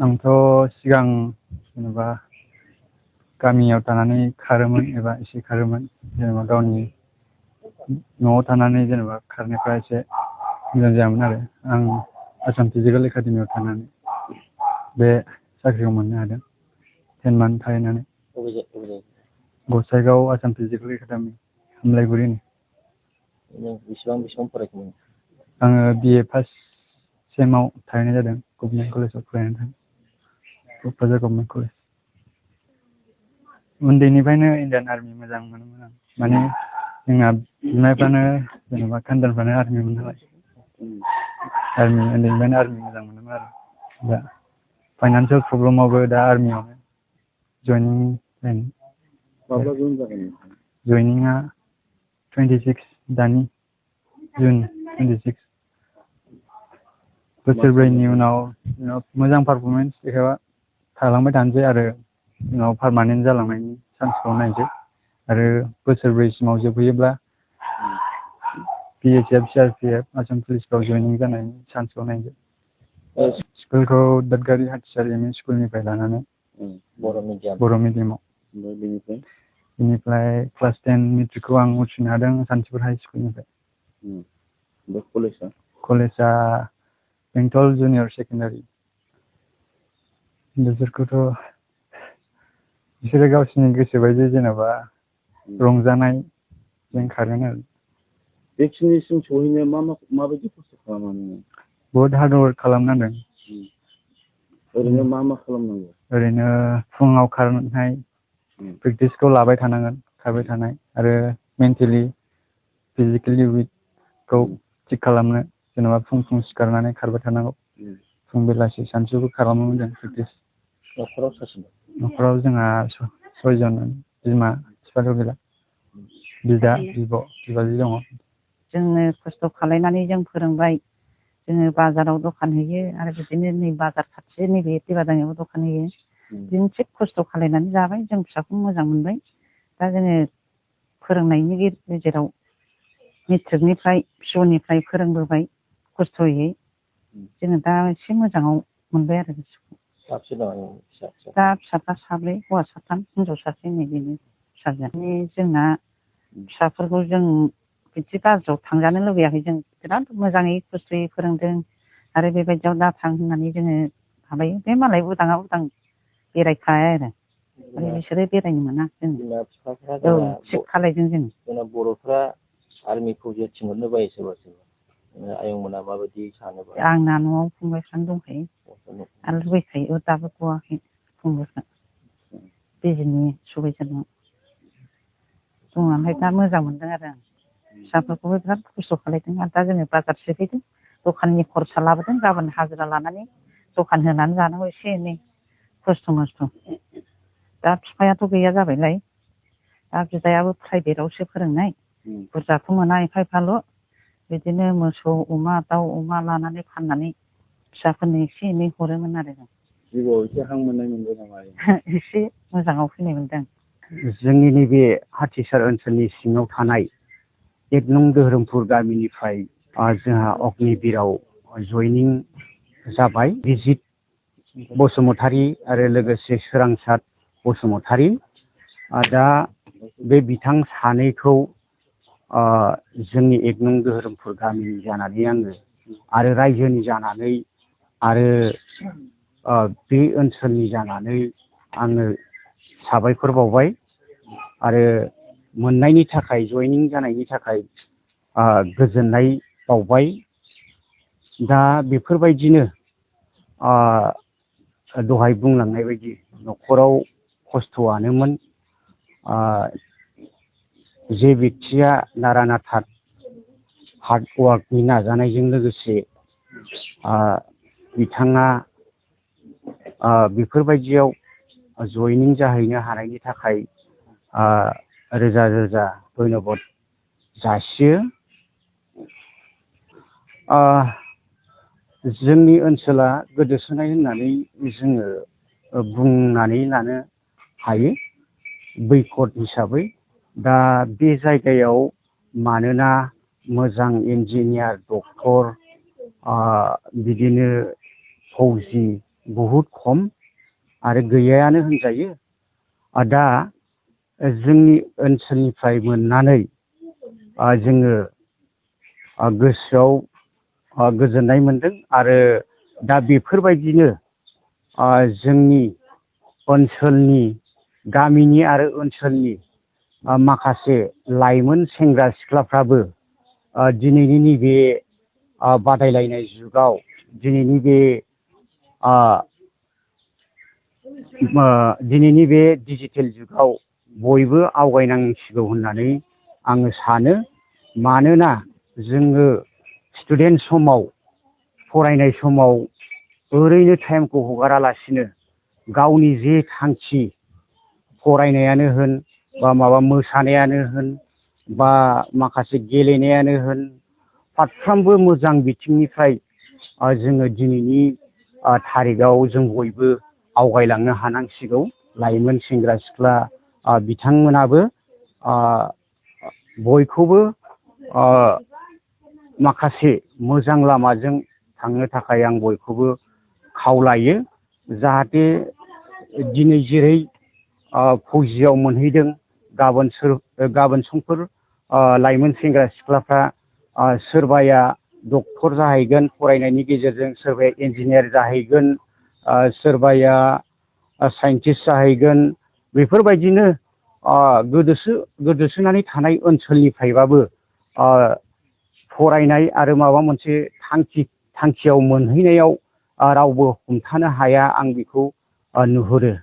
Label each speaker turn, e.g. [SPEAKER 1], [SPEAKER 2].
[SPEAKER 1] आंथ' सिगां जेनेबा गामियाव थानानै खारोमोन एबा एसे खारोमोन जेनेबा गावनि न'आव थानानै जेनेबा खारनायफ्रा एसे मोजां जायामोन आरो आं आसाम फिजिकेल एकाडेमियाव थानानै बे साख्रिखौ मोननो हादों 10 मान्थ थाहैनानै गसाइगाव आसाम फिजिकेल एकाडेमि हामलायगुरिनि।
[SPEAKER 2] बेसेबां फरायखोमोन?
[SPEAKER 1] आङो BA फार्स्ट सेमाव थाहैनाय जादों गभर्नमेन्ट कलेजाव फरायनानै थादों क'क्राझार गभर्नमेन्ट कलेज। उन्दैनिफ्रायनो इण्डियान आर्मि मोजां मोनोमोन आं माने जोंना बिमाफ्रानो जेनेबा खानदानफ्रानो आर्मिमोन नालाय आर्मि उन्दैनिफ्रायनो आर्मि मोजां मोनोमोन आरो दा फाइनान्सियेल प्रब्लेमावबो दा आर्मियावनो जइनिं जादों।
[SPEAKER 2] माब्ला जइन जागोन?
[SPEAKER 1] जइनिंआ 26 दानि जुन 26 बोसोरब्रैनि उनाव मोजां पारफरमेन्स देखायबा थालांबाय थानोसै आरो उनाव पारमानेन्ट जालांनायनि चान्सखौ नायनोसै आरो बोसोरब्रैसिमाव जोबहैयोब्ला BSF CRPF आसाम पुलिसफ्राव जइनिं जानायनि चान्सखौ नायनोसै। स्कुलखौ दादगारि हाथिसार एम इ स्कुलनिफ्राय लानानै बर' मिडियामाव बेनिफ्राय क्लास 10 मेट्रिकखौ आं उथ्रिनो हादों सान्तिपुर हाइ स्कुलनिफ्राय। कलेजआ बेंटल जुनियर सेकेन्डारि। बिसोरो गावसिनि गोसो बायदि जेनेबा रंजानायजों खारगोन आरो।
[SPEAKER 2] बेखिनिसिम सहैनो माबायदि खस्थ' खालामनांगौ?
[SPEAKER 1] बहुद हार्ड वर्क खालामनांदों।
[SPEAKER 2] ओरैनो मा खालामनांगौ?
[SPEAKER 1] ओरैनो फुङाव खारनाय प्रेक्टिसखौ लाबाय थानांगोन खारबाय थानाय आरो मेन्टेलि फिजिकेलि उइकखौ थिग खालामनो जेनेबा फुं सिखारनानै खारबाय थानांगौ। फुं बेलासि सानसुबो खालामोमोन जों प्रेक्टिस। न'खराव जोंहा 6 जन बिमा बिफाथ' गैला बिदा बिब' बिबाजै दङ।
[SPEAKER 3] जोंनो खस्थ' खालायनानै जों फोरोंबाय। जोङो बाजाराव दखान होयो आरो बिदिनो नै बाजार खाथि नैबे दैबादानियावबो दखान होयो। बिदिनो थिग खस्थ' खालायनानै जाबाय जों फिसाखौ मोजां मोनबाय। दा जोङो फोरोंनायनि गेजेराव मेट्रिकनिफ्राय पिअनिफ्राय फोरोंबोबाय खस्थ'यै जोङो दा एसे मोजाङाव मोनबाय आरो गोसोखौ। दा फिसाफ्रा 7 हौवा 3 हिनजाव 1 नै बेनो फिसाजोआ। जोंना फिसाफोरखौ जों बिदि गाज्रियाव थांजानो लुबैयाखै। जों बिराद मोजाङै खस्थ'यै फोरोंदों आरो बेबायदियाव दाथां होननानै जोङो माबायो। बे मालाय उदाङा उदां बेरायखाया आरो बिसोरो बेरायनो मोना। जों थिग खालायदों जों।
[SPEAKER 2] जोंना बर'फ्रा आर्मि फौजियाव थिनहरनो बायो सोरबा आयंमोना माबायदि सानोबा?
[SPEAKER 3] आंना न'आव फंबायफ्रानो दंखायो आरो लुबैखायो दाबो गवाखै फंबायफ्रा बिजिनि सुबायझारनाव दङ। ओमफ्राय दा मोजां मोनदों आरो आं फिसाफोरखौबो बिराद खस्थ' खालायदों आरो दा जोङो बाजार सोफैदों दखाननि खरसा लाबोदों गाबोन हाजिरा लानानै दखान होनानै जानांगौ एसे एनै खस्थ' मस्थ'। दा बिफायाथ' गैया जाबायलाय दा बिदायाबो प्राइभेटआवसो फोरोंनाय बुरजाथ' मोना एफा एफाल' बिदिनो मोसौ अमा दाउ अमा लानानै फाननानै फिसाफोरनो एसे एनै हरोमोन आरो जों।
[SPEAKER 2] जिउआव एसे हां मोननाय मोनबाय नामा?
[SPEAKER 3] एसे मोजाङाव फैनाय मोनदों।
[SPEAKER 4] जोंनि नैबे हाथिसार ओनसोलनि सिङाव थानाय 1 नं दोहोरोमपुर गामिनिफ्राय जोंहा अग्निबिराव जइनिं जाबाय। बिजित बसुमतारी आरो लोगोसे सोरांसार बसुमतारी। दा बे बिथां सानैखौ जोंनि 1 नं दोहोरोमपुर गामिनि जानानै आङो आरो रायजोनि जानानै आरो बे ओनसोलनि जानानै आङो साबायखर बावबाय आरो मोननायनि थाखाय जइनिं जानायनि थाखाय गोजोननाय बावबाय। दा बेफोरबायदिनो दहाय बुंलांनाय बायदि न'खराव खस्थ'आनोमोन। जे बेक्तिया नारा नाथा हार्ड वार्कनि नाजानायजों लोगोसे बिथाङा बेफोरबायदियाव जइनिं जाहैनो हानायनि थाखाय रोजा रोजा धन्यबाद जासियो। जोंनि ओनसोला गोदोसोनाय होननानै जोङो बुंनानै लानो हायो बैकट हिसाबै। दा बे जायगायाव मानोना मोजां इन्जिनियार डक्टर बिदिनो फौजि बहुद खम आरो गैयायानो होनजायो। दा जोंनि ओनसोलनिफ्राय मोननानै जोङो गोसोआव गोजोननाय मोनदों आरो दा बेफोरबायदिनो जोंनि ओनसोलनि गामिनि आरो ओनसोलनि माखासे लाइमोन सेंग्रा सिख्लाफ्राबो दिनैनि नैबे बादायलायनाय जुगाव दिनैनि बे डिजिटेल जुगाव बयबो आवगायनांसिगौ होननानै आङो सानो। मानोना जोङो स्टुडेन्ट समाव फरायनाय समाव ओरैनो टाइमखौ हगारालासिनो गावनि जे थांखि फरायनायानो होन बा माबा मोसानायानो होन बा माखासे गेलेनायानो होन फारफ्रोमबो मोजां बिथिंनिफ्राय जोङो दिनैनि थारिखआव जों बयबो आवगायलांनो हानांसिगौ। लाइमोन सेंग्रा सिख्ला बिथांमोनाबो बयखौबो माखासे मोजां लामाजों थांनो थाखाय आं बयखौबो खावलायो। जाहाथे दिनै जेरै फौजियाव मोनहैदों गाबोन समफोर लाइमोन सेंग्रा सिख्लाफ्रा सोरबाया डक्टर जाहैगोन फरायनायनि गेजेरजों, सोरबाया इन्जिनियार जाहैगोन, सोरबाया साइन्टिस्ट जाहैगोन। बेफोरबायदिनो गोदोसोनानै थानाय ओनसोलनिफ्रायबाबो फरायनाय आरो माबा मोनसे थांखियाव मोनहैनायाव रावबो हमथानो हाया, आं बेखौ नुहुरो।